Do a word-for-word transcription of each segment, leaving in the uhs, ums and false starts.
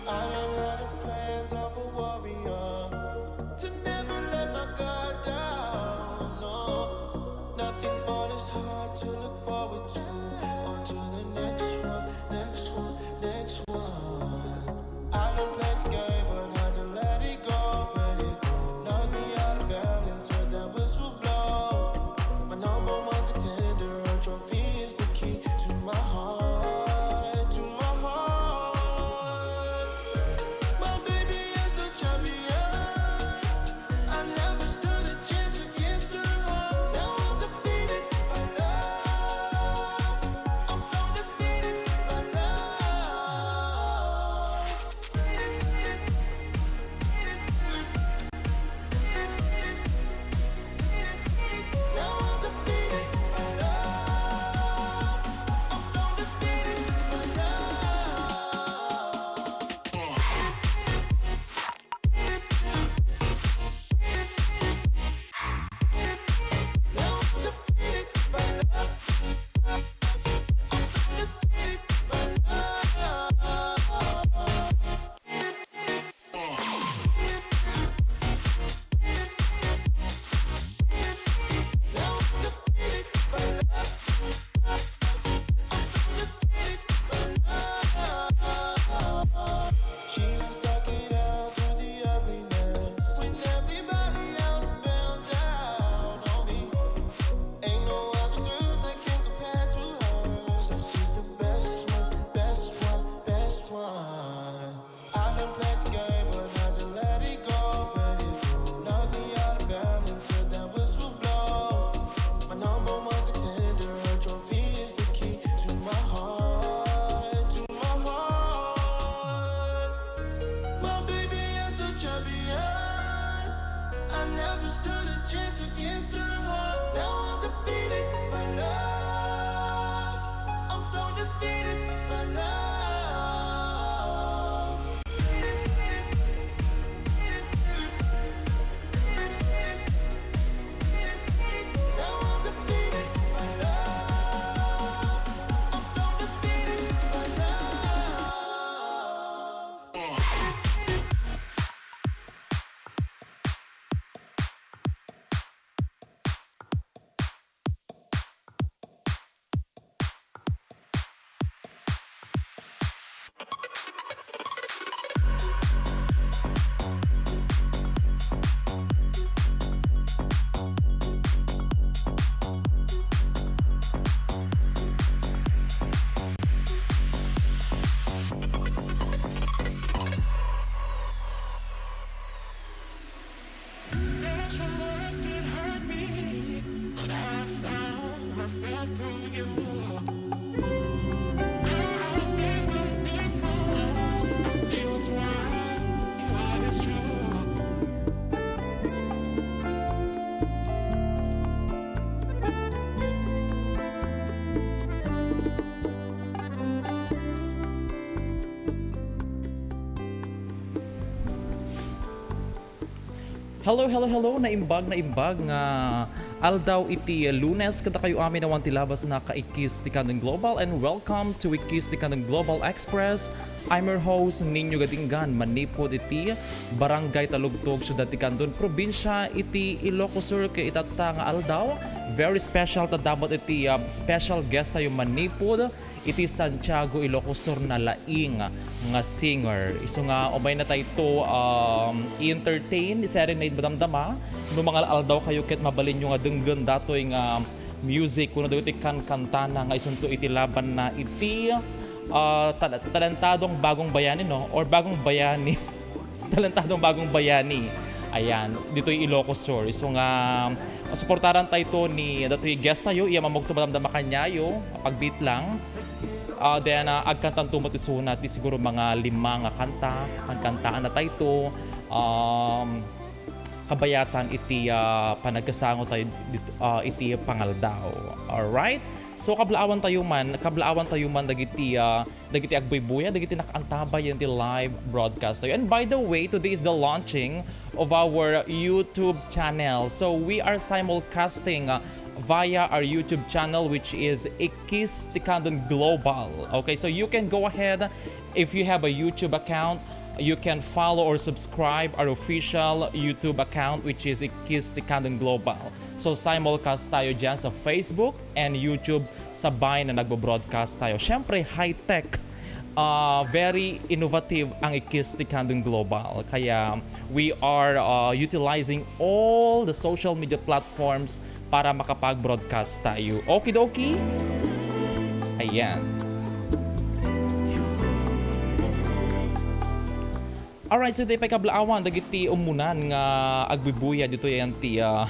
I learned how to play a tougher warrior, to never let my guard down. No, nothing for this hard to look forward to. On to the next one, next one, next one. I don't play the game, but I had to let it go, let it go. Knock me out of balance, heard that whistle blow. My number one contender, a trophy is the key to my heart, to my heart. My baby is the champion. I never stood a chance against her. Now I'm defeated by love. I'm so defeated by love. She done stuck it out through the ugliness. When everybody else bailed out on me, ain't no other girls that can compare to her. So she's the best one, best one, best one. I done played the game, but I just let it go, let it go. Knock me out of balance, heard that whistle blow. My number one contender, a trophy is the key to my heart, to my heart. My baby is the champion. I never stood a chance against her heart. Now I'm defeated by love. I'm so defeated by love. Hello, hello, hello! Naimbag, naimbag nga aldaw iti Lunes. Kadakayo amin awan ti labas na kaikis ti Candon Global, and welcome to Ikis ti Candon Global Express. I'm your host, Nino Gadingan, manipud iti Barangay Talugtog, Siudad ti Candon, Probinsia iti Ilocos Sur. Ket itatta nga aldaw, very special ta adda met iti, ah, special guest tayo manipud iti Santiago, Ilocos Sur, nalaing nga singer. Isu nga umayna tayto, um, i-entertain, i-serenade, madamdama. No mangal-aldaw kayo ket mabalinyo nga denggen datoy nga music wenno dagiti kankantana nga isunto iti labanna iti, ah, tal-, talentadong Bagong Bayani, no? Or Bagong Bayani. Talentadong Bagong Bayani. Ayan, ditoy Ilocos Sur. Isu nga, suportaran tayto ni, datoy guest tayo, iya mamugto madamdama kaniayo, pagbiit lang. Ah, then, ah, agkantanto met isuna ti siguro mga lima nga kanta, agkantaanna tayto, um, kabayatan iti, ah, panagkasango tayo dit-, ah, iti pangaldaw. Alright? So, kablaawan tayo man, kablaawan tayo man dagiti, ah, dagiti agbuybuya, dagiti nakaantabay iti live broadcast tayo. And by the way, today is the launching of our YouTube channel. So we are simulcasting, uh, via our YouTube channel, which is Ikis ti Candon Global. Okay, so you can go ahead, if you have a YouTube account, you can follow or subscribe our official YouTube account, which is Ikkis ti Candon Global. So, simulcast tayo dyan sa Facebook and YouTube, sabay na nagbo-broadcast tayo. Siyempre, high-tech, ah, very innovative ang Ikkis ti Candon Global. Kaya, we are, ah, utilizing all the social media platforms para makapag-broadcast tayo. Okie dokie? Ayan. Alright, so, di pay kablaawan dagiti umunan nga agbubuya ditoy ayan ti, ah,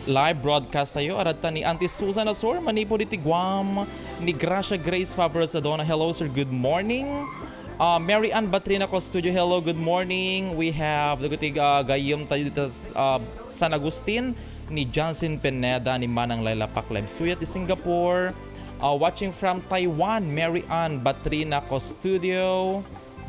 live broadcast tayo. Aradta ni Auntie Susan Asor, manipud iti Guam, ni Gracia Grace Fabro Sadona. Hello, sir. Good morning. Ah, Mary Ann Batrina Custodio. Hello, good morning. We have dagiti, ah, gayyem tayo dito sa, ah, San Agustin, ni Johnson Pineda, ni Manang Laila Pakleb Suyat di Singapore. Ah, watching from Taiwan, Mary Ann Batrina Custodio.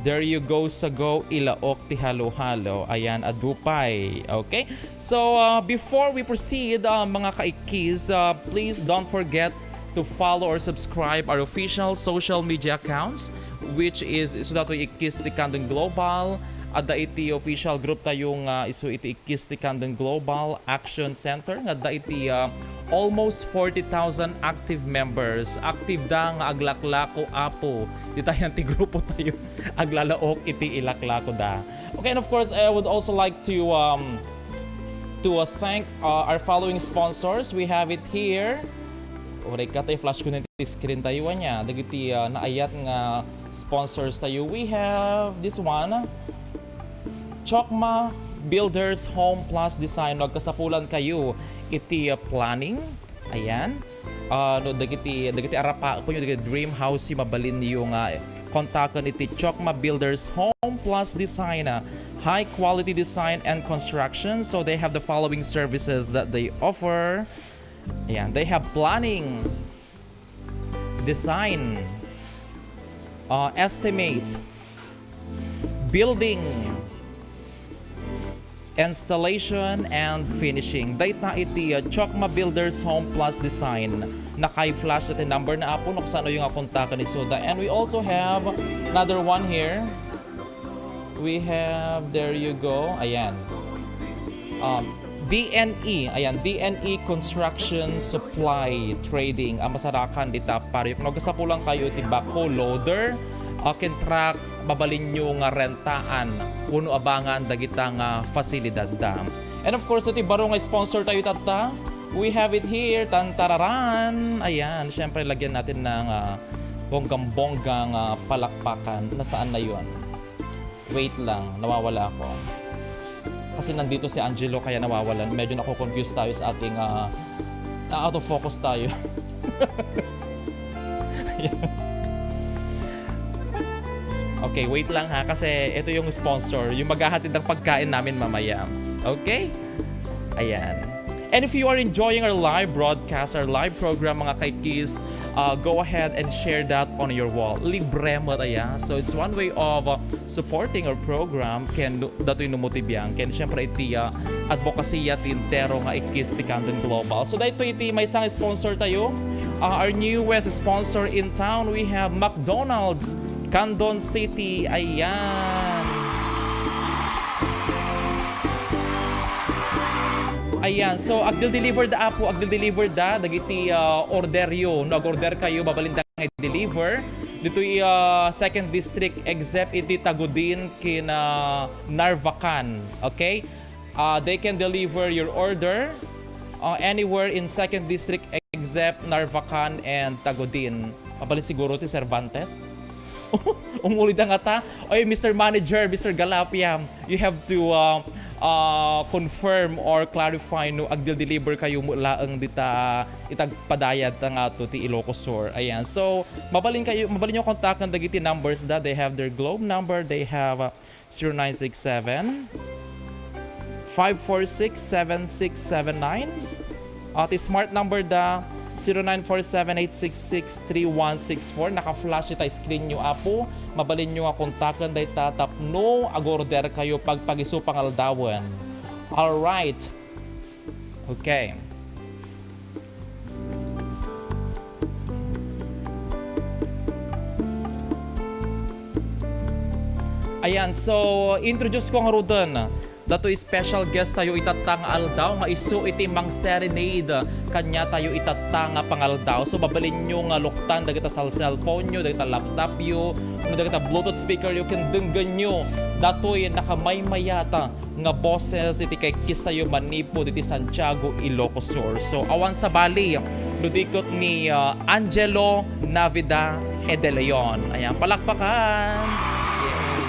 There you go, sago, ilaok ti halo-halo. Ayan, adu pay. Okay? So, uh, before we proceed, uh, mga kaikkis, uh, please don't forget to follow or subscribe our official social media accounts, which is isu datoy Ikkis ti Candon Global, adda iti official group tayo nga isu iti Ikkis ti Candon Global Action Center nga adda iti, ah, almost forty thousand active members. Active da nga aglaklako, Apo. Ditayan ti grupo tayo aglalaok iti ilaklako da. Okay, and of course, I would also like to, um, to, uh, thank, uh, our following sponsors. We have it here. Uray ka tayo, flash ko na ti screen tayo, anya. Dagiti, uh, naayat nga sponsors tayo. We have this one, Chokma Builders Home Plus Design. No agkasapulan kayo iti, uh, planning. Ayan. Ah, no, dagiti, dagiti arapa, kunyo dagiti dream house, yung mabalin niyo nga kontaken iti Chokma Builders Home Plus Design, ah, high quality design and construction. So they have the following services that they offer. Ayan, they have planning, design, uh, estimate, building, installation, and finishing. Dayta iti, uh, Chokma Builders Home Plus Design. Naka-flash iti number na, Apo, no kasano yung nga kontaken ni Suda. And we also have another one here. We have, there you go. Ayan. Um, D N E, ayan, D N E Construction Supply Trading. Ang masarakan dita, pariok, no agkasapulan kayo iti backhoe loader, uh, akin truck, mabalin nyo nga rentaan, wenno abangan dagita nga fasilidad da. And of course, iti baro nga sponsor tayo tatta, we have it here, tantararan. Ayan, syempre, lagyan natin ng, ah, bonggang-bonggang, ah, palakpakan. Nasaan na yun? Wait lang, nawawala ako. Kasi nandito si Angelo, kaya nawawalan. Medyo nako-confuse tayo sa ating, ah, na-out of focus tayo. Okay, wait lang ha, kasi ito yung sponsor, yung maghahatid ng pagkain namin mamaya. Okay? Ayan. And if you are enjoying our live broadcast, our live program, mga kaikkis, uh, go ahead and share that on your wall. Libre mo, aya. So it's one way of, uh, supporting our program, ken datoy no motibian, ken syempre iti, uh, advocacy ti entero nga Ikkis ti Candon Global. So daytoy iti maysa nga sponsor tayo, uh, our newest sponsor in town, we have McDonald's Candon City. Ayan. Ayan. So, agdil-deliver da, Apo, agdil-deliver da dagiti, ah, order yo. No, ag-order kayo, mabalin da nga i-deliver ditoy, ah, Second District, except iti Tagudin ken, ah, Narvacan. Okay? Ah, they can deliver your order, ah, anywhere in Second District except Narvacan and Tagudin. Mabalin siguro ti Cervantes. Umuli da nga ta. Oy, Mister Manager, Mister Galapia, you have to, uh, uh, confirm or clarify no agdil-deliver kayo mo laeng dita itagpadayad ta nga to ti Ilocos Sur. Ayan. So, mabalin kayo, mabalin nyo kontaken dagiti numbers da. They have their Globe number, they have, uh, zero nine six seven, five four six, seven six seven nine. At smart number da, zero nine four seven eight six six three one six four. Naka-flash ita screen nyo, Apo. Mabalin nyo nga kontaken dayta tapno ag-order kayo pagpagiso pangaldawen. Alright. Okay. Ayan, so introduce ko ngaruden datoy special guest tayo itatta nga aldaw nga isu iti mang-serenade kaniatayo itatta nga pangaldaw. So mabalinyo nga luktan dagita cell-, cellphone-yo, dagita laptop-yo, wenno dagita Bluetooth speaker-yo ken denggenyo datoy nakamaymayat nga boses iti kaikkistayo manipud iti Santiago, Ilocos Sur. So, awan sabali, no di ket ni, ah, Angelo Navida e de Leon. Ayan, palakpakan! Yay!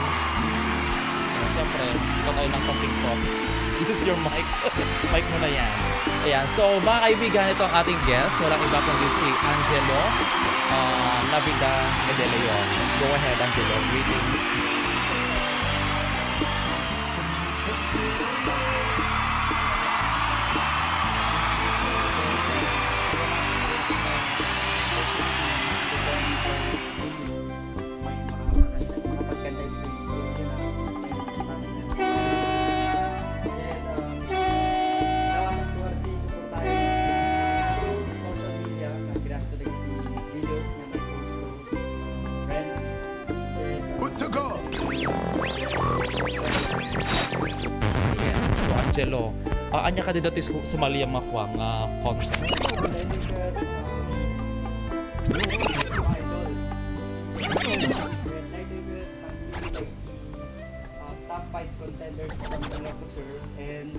Siyempre, ikaw tayo ng pang-TikTok. This is your mic. Mic mo na yan. Ayan. So, mga kaibigan, ito ang ating guest. Walang iba kundi si Angelo, ah, Navida e de Leon. Go ahead, Angelo. Greetings. Good to go! Ayan. So, Angelo, ah, ania kadi datoy su-, sumaliam nga kua nga contest? Top five contenders from Ilocos Sur and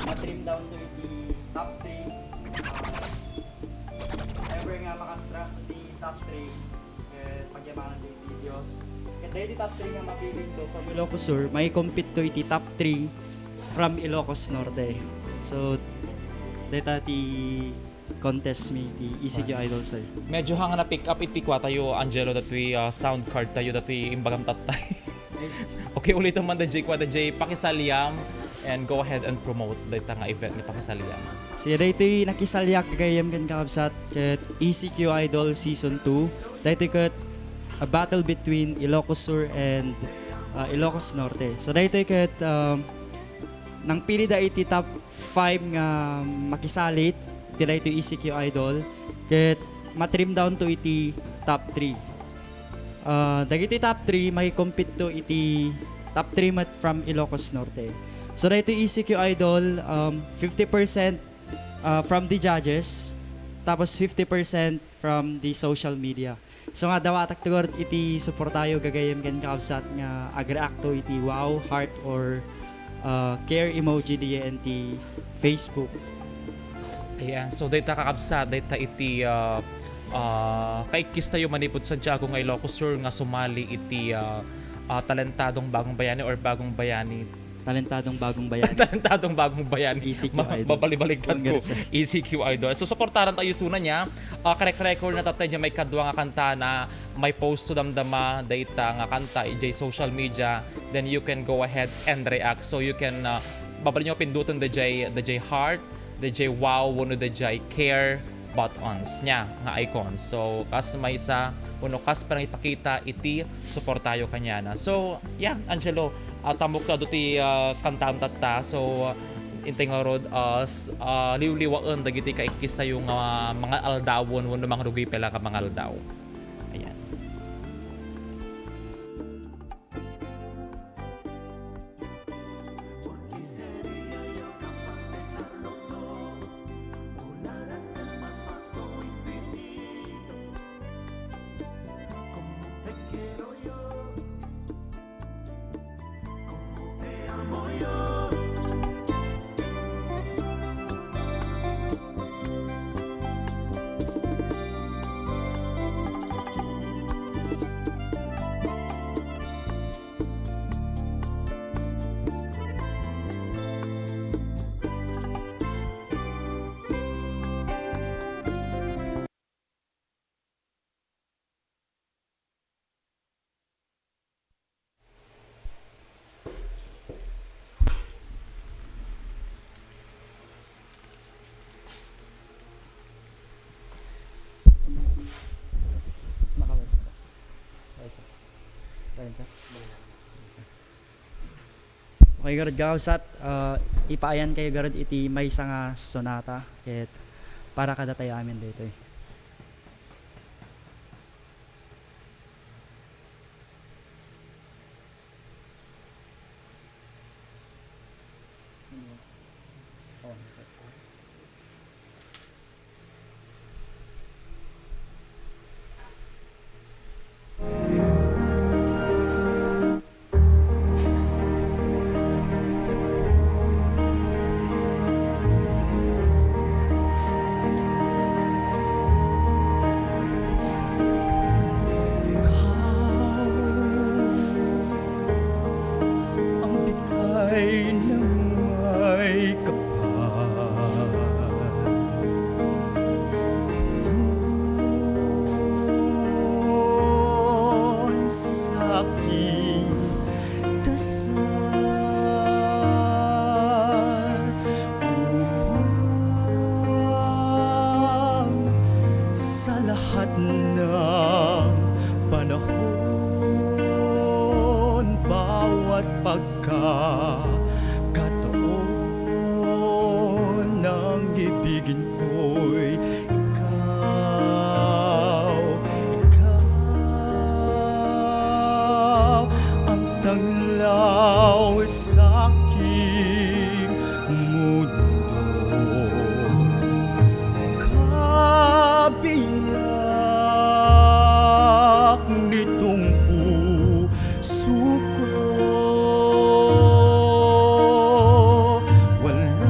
ma-trim down to iti top three. Ah, ever nga makasra iti top three, ket pagyamanan to iti Dios. Ket daydi top three nga mapili to from Ilocos Sur, mai-compete to iti top three from Ilocos Norte. So, dayta ti contest mi ti E C Q Idol, sir. Medyo hang na pick up iti kua tayo, Angelo, datoy, ah, sound card tayo, datoy imbagam tattay. Okay, ulitan man, D J, kua, D J, pakisaliam and go ahead and promote dayta nga event ni pakisaliam. Sige, daytoy nakisaliak gagayyem ken kakabsat ket E C Q Idol Season two. Daytoy ket a battle between Ilocos Sur and, uh, Ilocos Norte. So, daytoy ket, um, nangpilida iti top five nga makisalit iti daytoy E C Q Idol ket ma-trim down to iti top three. Ah, dagiti top three mai-compete to iti top three met from Ilocos Norte. So, daytoy E C Q Idol, um, fifty percent, ah, from the judges, tapos fifty percent from the social media. So nga, dawatak ti gurud iti suportayo gagayyem ken kakabsat nga ag-react to iti wow, heart, or, ah, care emoji diay iti Facebook. Ayan. So, dayta kakabsat, dayta iti, ah, ah, kaikkistayo manipud Santiago nga Ilocos Sur nga sumali iti, ah, ah, Talentadong Bagong Bayani or Bagong Bayani. Talentadong Bagong Bayani. Talentadong Bagong Bayani. E C Q Ma-, Idol. Mabalibaligtad ko. Congrats, sir. E C Q Idol. So, suportaran tayo suna niya. Ah, karek-record na tattay diay maikadua nga kanta na mai-post to damdama dayta nga kanta idiay social media. Then you can go ahead and react. So, you can, ah, mabalinyo pindutan diay, diay heart, diay wow, wenno diay care buttons niya nga icon. So, kas maysa, wenno kas panangipakita iti suportayo kaniana. So, yeah, Angelo, ah, tamok kado ti, ah, kantam tatta. So, intay ngarud, ah, s-, ah, liwliwaen dagiti kaikkistayo nga mangaaldawen wenno mangrugi pay la nga mangaldaw. Ayan. Okay, garud kakabsat, ah, ipaayankayo garud iti maysa nga sonata, ket para kadatayo amin daytoy. Ay nang may kapal. Kun sa aking dasal upang sa lahat ng panahon, bawat pagkakataon, ang ibigin ko'y ikaw, ikaw ang tanglaw sa aking mundo. Kabiyak nitong puso ko, wala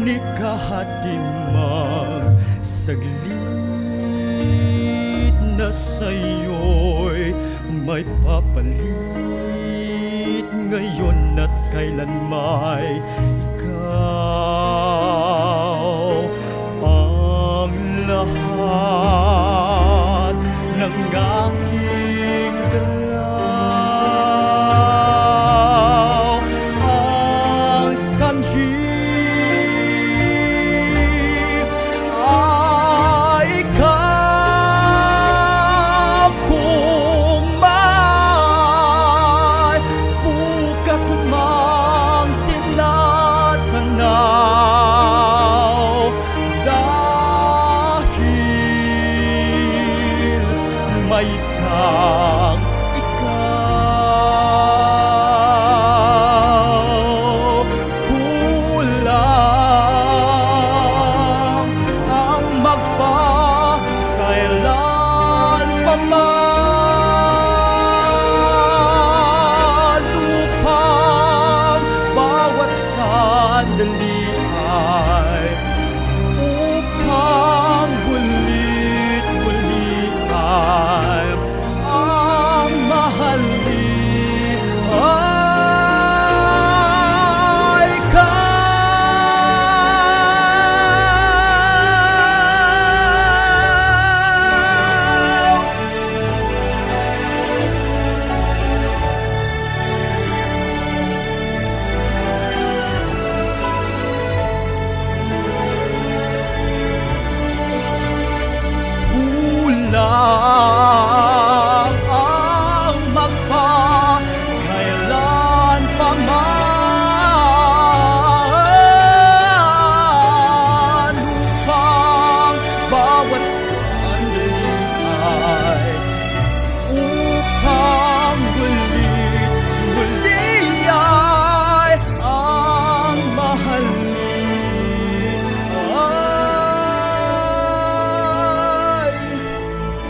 ni kahatiman saglit na sa'yo'y maipapalit ngayon at kailanman. Ikaw ang lahat ng aking galaw, ang sanhi ay ikaw kung may bukas mang tinatanaw, dahil may isang ikaw. Kulang ang magpakailan pa man upang bawat sandali ay upang ulit-ulit ay ang mahal ni ay ikaw. Kulang ang magpakailan pa man upang bawat sandali ay upang muli, muli ay ang mahal ni ay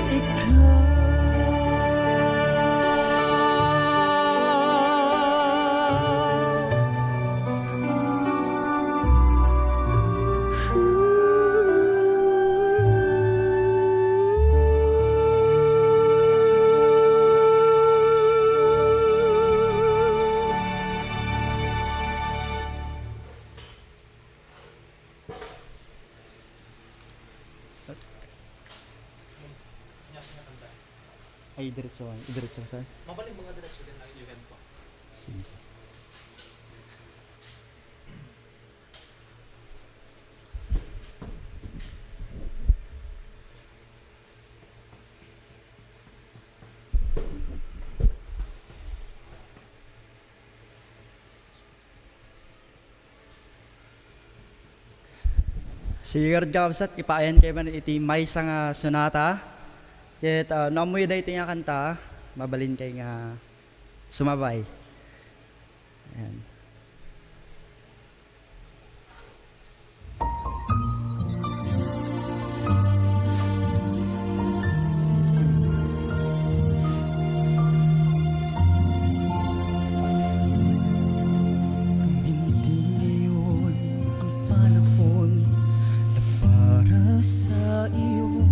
ikaw. Ay, diretso, diretso, sir. Mabalin mga diretso din ang event po. Sige, sir. Sige, ngarud, kakabsat, ipaayankayo man iti maysa nga sonata. Ket, ah, no ammoyo daytoy nga kanta, mabalinkayo nga sumabay. Ayan. Kung hindi ngayon ang panahon na para sa iyo,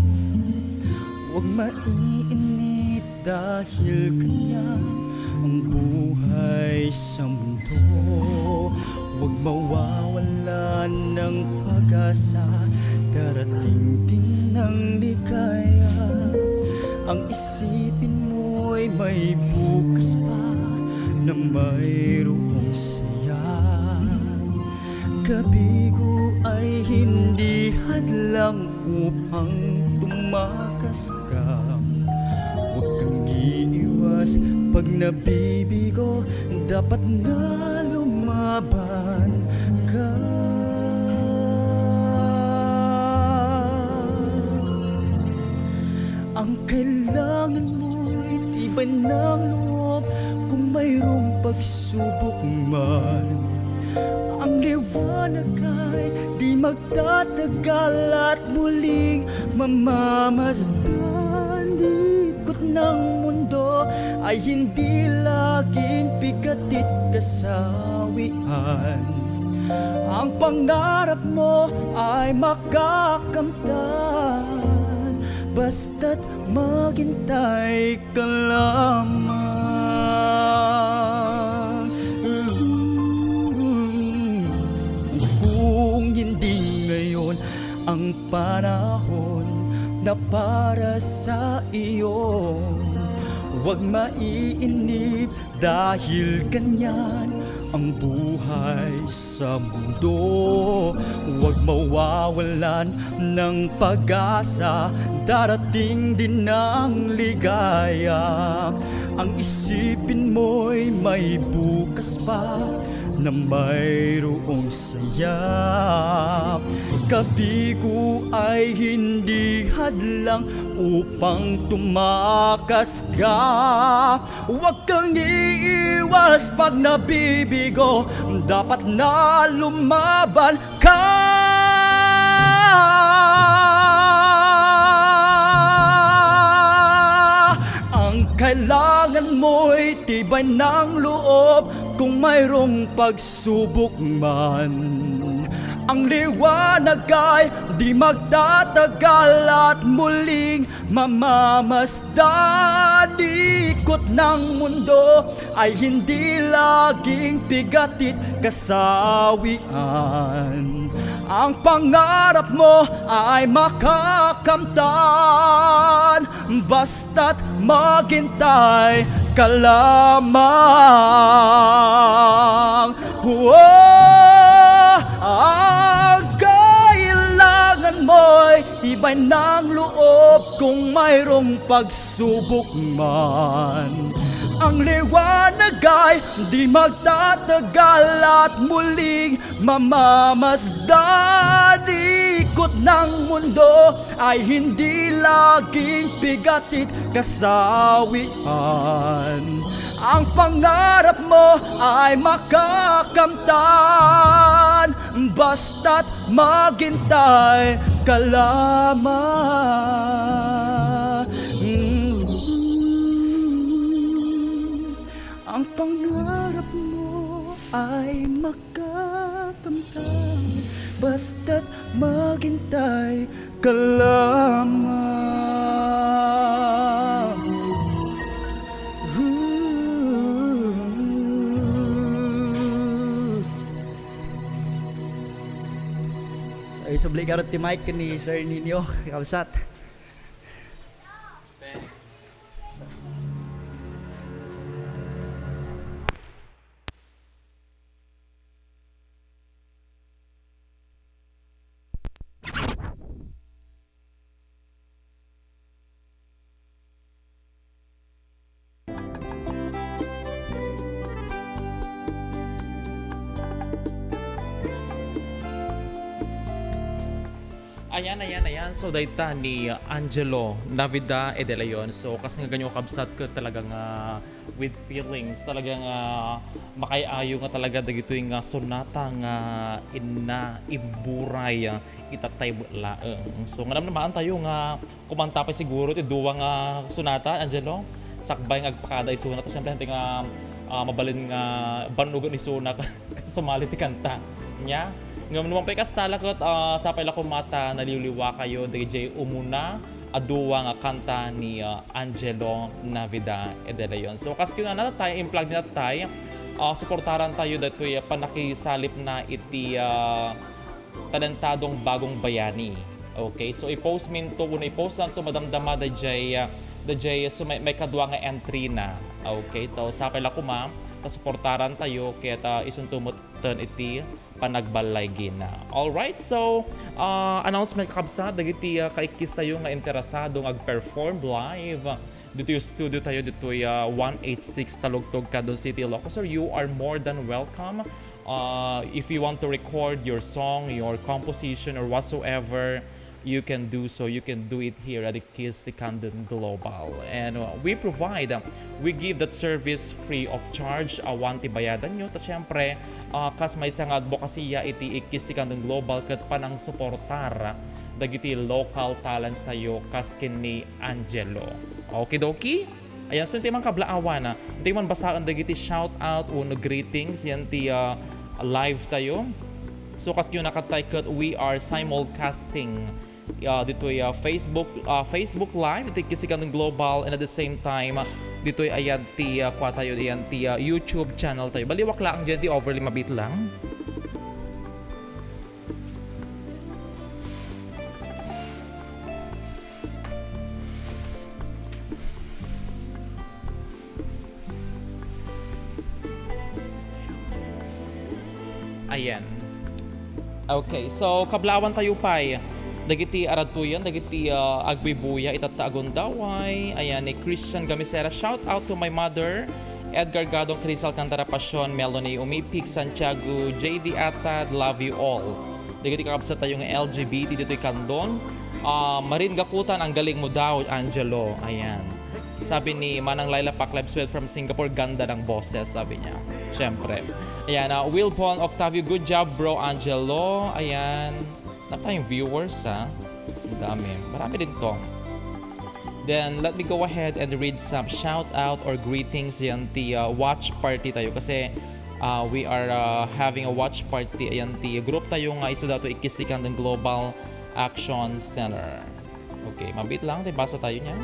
huwag mainip dahil kanya Ang buhay sa mundo, huwag mawawalan ng pag-asa. Darating din ang ligaya. Ang isipin mo'y may bukas pa na mayroong saya. Kabigo ay hindi hadlang upang tumakas ka. Huwag kang iiwas pag nabibigo, dapat na lumaban ka. Ang kailangan mo'y tibay ng loob kung mayroong pagsubok man. Ang liwanag ay di magtatagal at muling mamamasdan. Ikot ng mundo ay hindi laging bigat at kasawian. Ang pangarap mo ay makakamtan, basta't maghintay ka lamang. Kung hindi ngayon ang panahon na para sa iyo, huwag maiinip dahil ganyan ang buhay sa mundo. Huwag mawawalan ng pag-asa, darating din ang ligaya. Ang isipin mo'y may bukas pa na mayroong saya. Kabigo ay hindi hadlang upang tumakas ka. Huwag kang iiwas pag nabibigo, dapat na lumaban ka. Ang kailangan mo'y tibay ng loob kung mayroong pagsubok man. Ang liwanag ay di magtatagal at muling mamamasdan. Ikot ng mundo ay hindi laging bigat at kasawian. Ang pangarap mo ay makakamtan, basta't maghintay ka lamang. Oh, ang kailangan mo'y tibay ng loob kung mayroong pagsubok man. Ang liwanag ay di magtatagal at muling mamamasdan. Ikot ng mundo ay hindi laging bigat at kasawian. Ang pangarap mo ay makakamtan, basta't maghintay ka lamang. Ang pangarap mo ay makakamtan, basta't maghintay ka lamang. So, isubli karot ti mic ni Sir Nino, kabsat. Ayan, ayan, ayan. So, dayta ni Angelo Navida e de Leon. So, kas nga ganyo kabsat ket talaga nga with feelings, talaga nga makay-ayo nga talaga dagitoy nga sonata nga inna, imburay, ah, ita time laeng. So, nga namnamaantayo nga kumanta pay siguro ti dua nga sonata, Angelo. Sakbay nga agpakada isuna, ta siyempre, hantay nga, ah, mabalin nga bannogen isuna sumali ti kanta. Nya, ngem numan pay kasta la ket, ah, sapay la koma ta naliwliwakayo daydiay umuna a dua nga kanta ni, ah, Angelo Navida e de Leon. So, kas kinunana tayo, implagna tayo, ah, suportaran tayo ditoy, ah, panakisalipna iti, ah, talentadong bagong bayani. Okay, so i-post minto wenno i-post lanto madamdama dayjay, ah, dayjay, so may, may kadua nga entry na. Okay, so sapay la koma, ta suportaran tayo, ket, ah, isunto met ten iti panagbalay gina. Alright, so, ah, announcement, kakabsat, dagiti, ah, kaikkis tayo nga interesado nga ag-perform live ditoy studio tayo ditoy, ah, one eight six Talugtog, Candon City, Ilocos Sur, you are more than welcome. Ah, if you want to record your song, your composition, or whatsoever, you can do so. You can do it here at Kiss the Candon Global. And, uh, we provide, uh, we give that service free of charge. Awan ti bayadan nyo. Ta syempre, uh, kas maysa nga adbokasiya iti Kiss the Candon Global ket panangsuportar dagiti local talents tayo kas ken ni Angelo. Okidoki? Ayan, so, intay man kablaawan, ah, intay man basaen dagiti shout out wenno greetings, yan ti, ah, live tayo. So, kas kinunakatay ket, we are simulcasting, ah, ditoy, ah, Facebook, ah, Facebook Live, ditoy Kiss the Candon Global, and at the same time, ah, ditoy ayan ti, ah, kua tayo, ayan ti, ah, YouTube channel tayo. Baliwak lang dyan, ti overlay mabit lang. Ayan. Okay, so kablaawan tayo pay dagiti aradtoyan, dagiti, ah, agbuybuya itatta a gundaway. Ayan, ni Christian Gamisera, "Shout out to my mother, Edgar Gadong, Cris Alcantara Pasion, Melanie Umipig, Santiago, J D Atad, love you all." Dagiti kakabsat tayo nga L G B T ditoy Candon. Ah, Marin Gakutan, "Ang galing mo daw, Angelo." Ayan. Sabi ni Manang Laila Pakleb, "Sweet from Singapore, ganda ng boses," sabi niya. Siyempre. Ayan, ah, Wilbon Octavio, "Good job, bro Angelo." Ayan. Napayong viewers, ha? Ang dami. Marami din to. Then, let me go ahead and read some shout out or greetings yan ti, ah, watch party tayo kasi, ah, we are, ah, having a watch party ayan ti group tayo nga isu dato Ikisikan ng Global Action Center. Okay, mabit lang, di basa tayo niyan.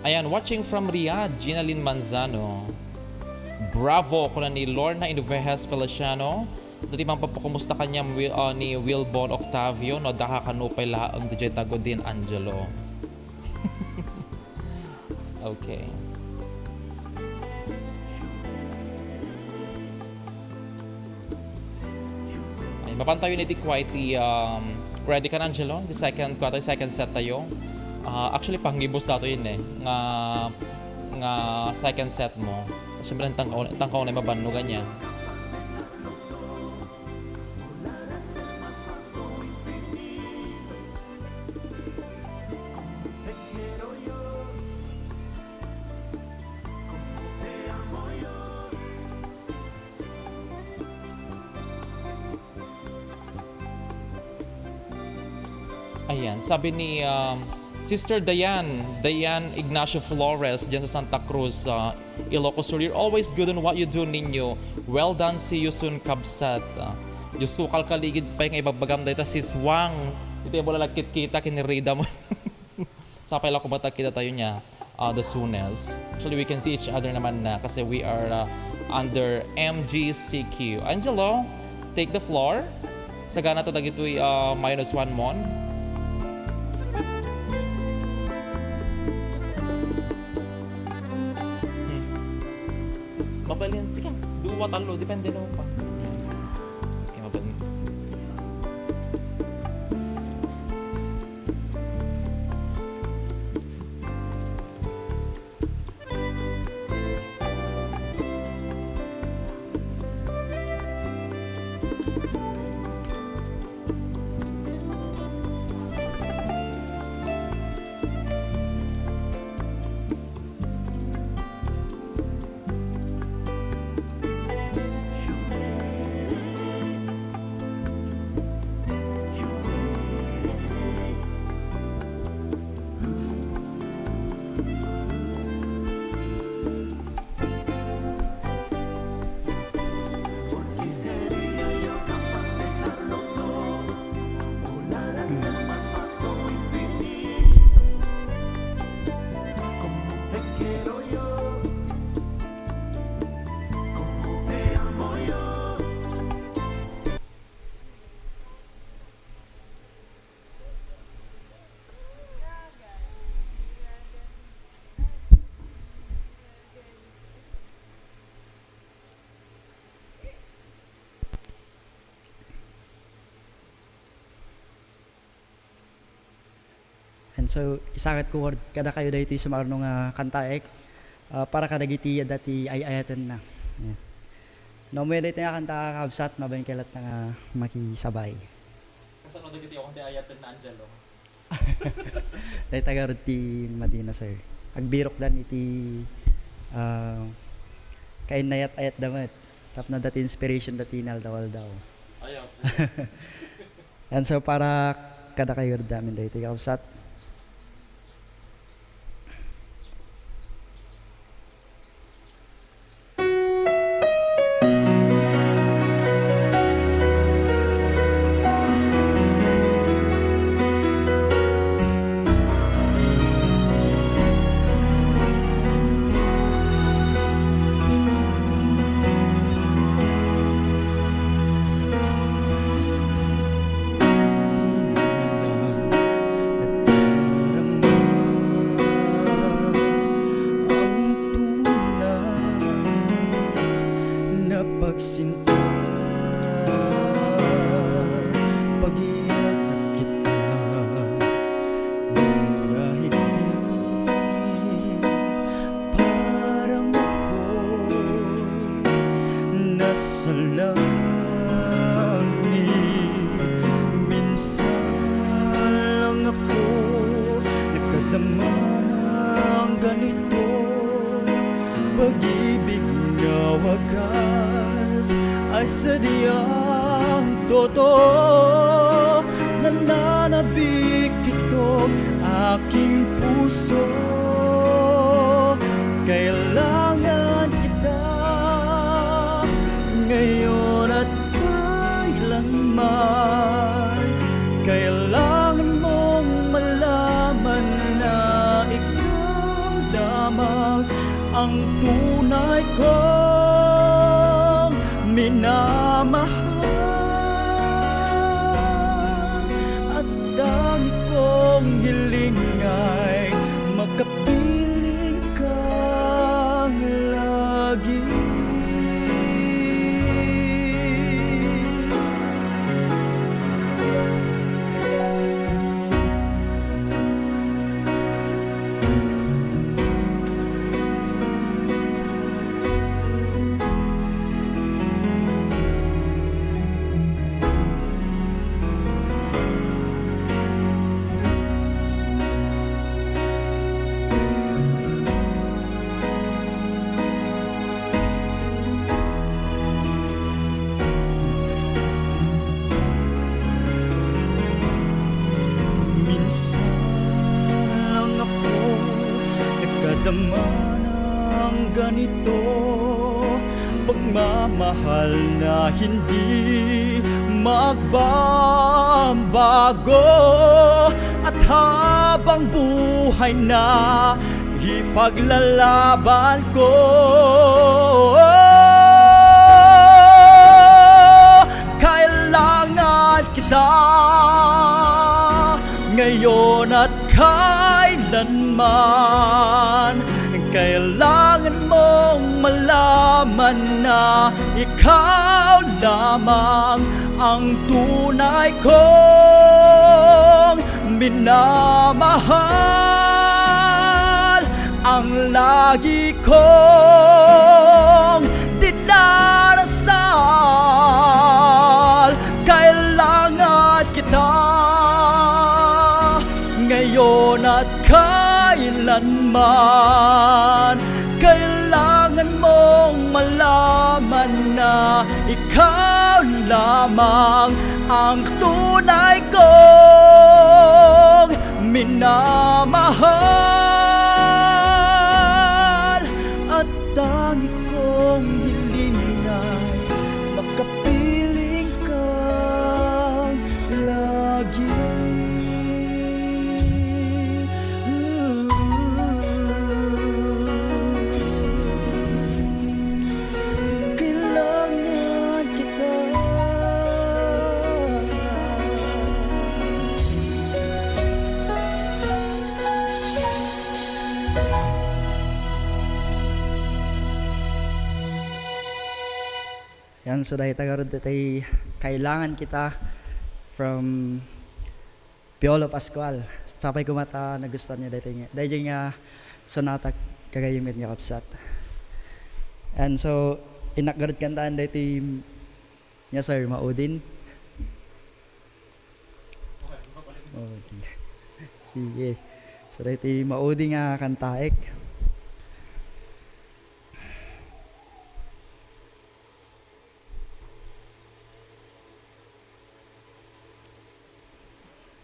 Ayan, watching from Riyadh, Ginalyn Manzano. Bravo, kuna ni Lorna Induvejas Feliciano. Dati man papakumusta kaniam Wil-, ah, ni Wilbon Octavio, no, daka kanupay laeng D J Tago din Angelo. Okay. Ay, mapan tayo ni ti quiet, ti, um, ready ka na, Angelo? The second quarter, second set tayo. Ah, actually, panggibos dato yun eh. Nga, nga second set mo. Siyempre, ang tangkaw, tangkaw na mabanno ganyan. Ayan, sabi ni, um, Sister Diane, Diane Ignacio Flores, dyan sa Santa Cruz, uh, Ilocos Sur. "You're always good on what you do, Ninyo. Well done, see you soon, kabsat." Uh, Diyos ko, kalkaligid pay nga ibagbagam dayta, Sis Wang. Iti mo lalagkit kita, kinirida mo. Sapay la koma ta kita tayo niya, uh, the soonest. Actually, we can see each other naman na kasi we are, uh, under M G C Q. Angelo, take the floor. Sagana ta dagitoy, uh, minus one mon. Hmm. Mabalin, sige, duwa, talo, depende na pa. Okay, mabalin. So, isakit ko kadakayo daytoy sumarno nga kantaek, ah, para kadagiti adda ti ay-ayatenna. Ayan. No, umay daytoy nga kanta, kakabsat, mabalinkayo latta nga makisabay. Kasano dagiti awan ti ayatenna, Angelo? Dayta garud ti madina, sir. Agbirokdan iti, ah, kainnayat-ayatda met. Tapno adda ti inspiration da ti inaldaw-aldaw. Ay, apo. And so, para kadakayo amin daytoy, kakabsat. Ang tunay na pagsinta, pag-iyakan kita, ngunit parang ako'y nasa langit. Minsan lang ako nakadama ng ganito, pag-ibig na wagas ay sadyang totoo. Nananabik ito, aking puso. Kailangan kita ngayon at kailanman. Kailangan mong malaman na ikaw lamang ang tunay kong minamahal. At tangi kong hiling ay makapiling ka lagi. Minsan lang ako nakadama ng ganito, pagmamahal na hindi magbabago. At habang buhay na ipaglalaban ko, kailangan kita ngayon at kailanman. Kailangan mong malaman na ikaw lamang ang tunay kong minamahal, ang lagi kong dinarasal. Kailangan kita ngayon at kailanman. Kailangan mong malaman na ikaw lamang ang tunay kong minamahal. At tangi kong hiling ay makapiling kang lagi. Kailangan kita. Yan, so dayta garud tay kailangan kita from Piolo Pascual. Sapay koma ta nagustuhan niyo daytoy nga, daytoy nga sonata, gagayyem ken kakabsat. And so, innak garud kantaen daytoy nga, sir, maudin. Oh, sige. So, daytoy maudi nga kantaek.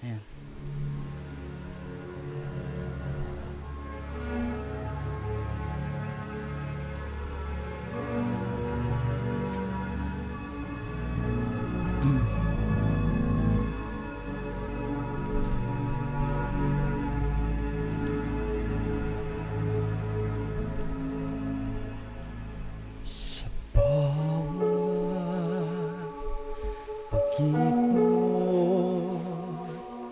Ayan. Sa bawat pag-ikot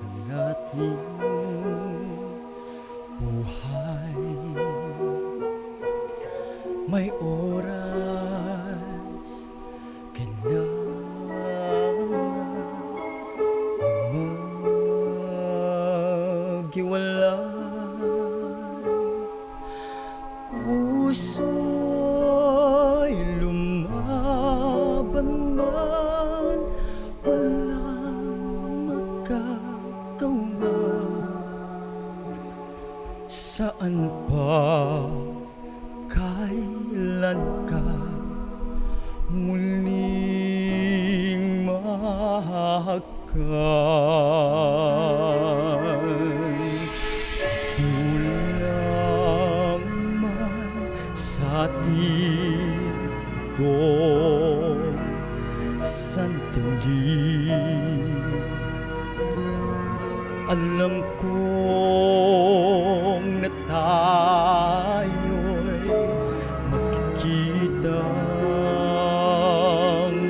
ng ating buhay, may oras kailangan maghiwalay. Puso'y lumaban man, walang magagawa. Saan pa kailan ka muling mahal? Kulang man sa atin itong sandali. Alam kong na tayo'y magkikitang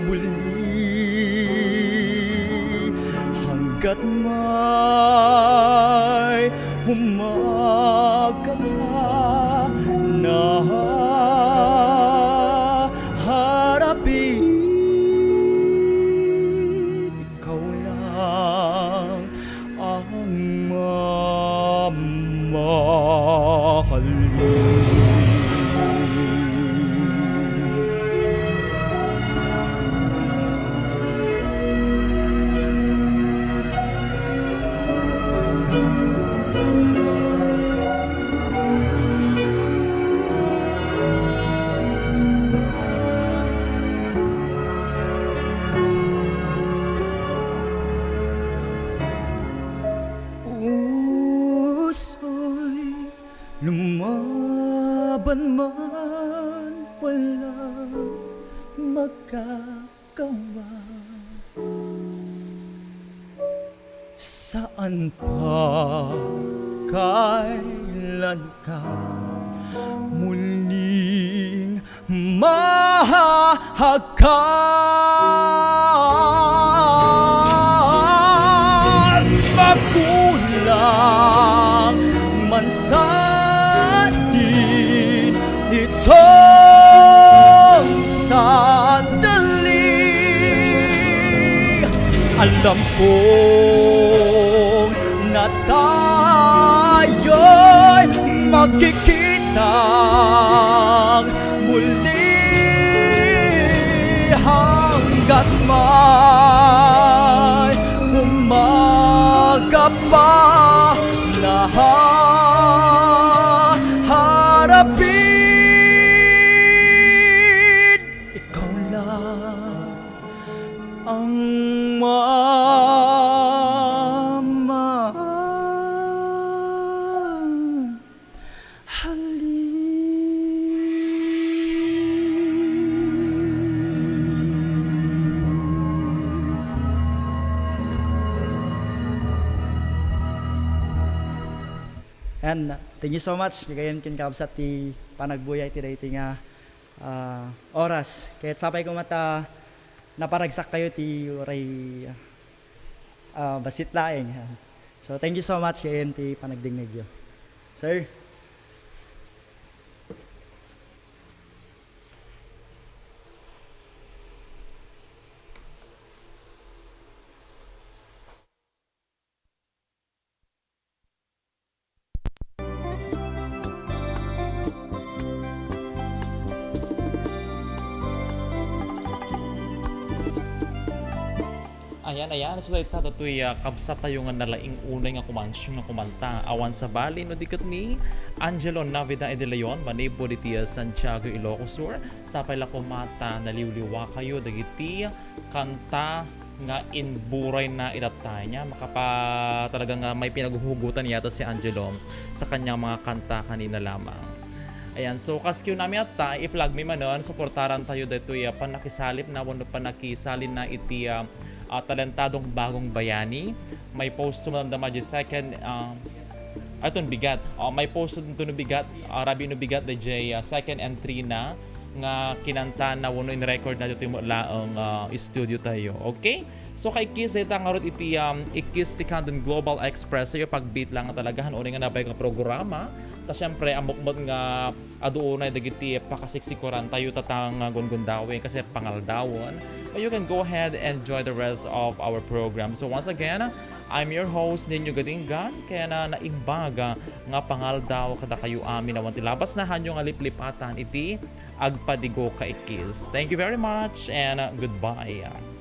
muli hanggat may umaga pa na harapin. Ikaw lang ang mamahalin. Puso'y lumaban man, walang magagawa. Saan pa kailan ka muling mahahagkan? Magkulang man sa atin itong sandali. Alam kong na tayo'y magkikitang muli hanggat may umaga pa na haharapin. Ikaw lang ang mamahalin. And thank you so much, gagayyem ken kakabsat, ti panagbuya iti daytoy nga ah, oras. Ket sapay koma ta naparagsakkayo ti uray, ah, bassit laeng. So, thank you so much, A M, ti panagdengngegyo. Sir? Ayan, ayan. So, dayta datoy, ah, kabsat tayo nga nalaing unay nga kumansiyon nga kumanta. Awan sabali no di ket ni Angelo Navidad de Leon, manipud iti, ah, Santiago, Ilocos Sur. Sapay la koma ta naliwliwa kayo dagiti kanta nga imburay na itatta niya. Makapa-, talaga nga may pinaghuhugutan yata si Angelo sa kanyang mga kanta kanina lamang. Ayan, so kas cue nami atta, i-plug mi manen, suportaran tayo daytoy, ah, panakisalip na wenno panakisalin na iti, ah, ah, talentadong bagong bayani. May post sumamdama di second, ah, aton bigat. Ah, may post to no bigat, ah, rabi no bigat di jay, ah, second entry na nga kinanta na wenno in-record na ditoy met laeng, ah, studio tayo. Okay? So, kay Kiss, dayta ngarud iti, um, i-Kiss ti Candon Global Express. Sayo, pagbeat lang nga talaga, han unay nga nabay nga programa. Ta, syempre, ammok met nga adu unay dagiti pakasiksikuran tayo tatang nga gungundawen kasi pangaldawon. But you can go ahead and enjoy the rest of our program. So, once again, I'm your host, Nino Gadingan, kaya na naimbag nga pangaldaw kada kayo amin awan ti labas na hanyo nga liplipatan iti agpadigo ka i-Kiss. Thank you very much and goodbye.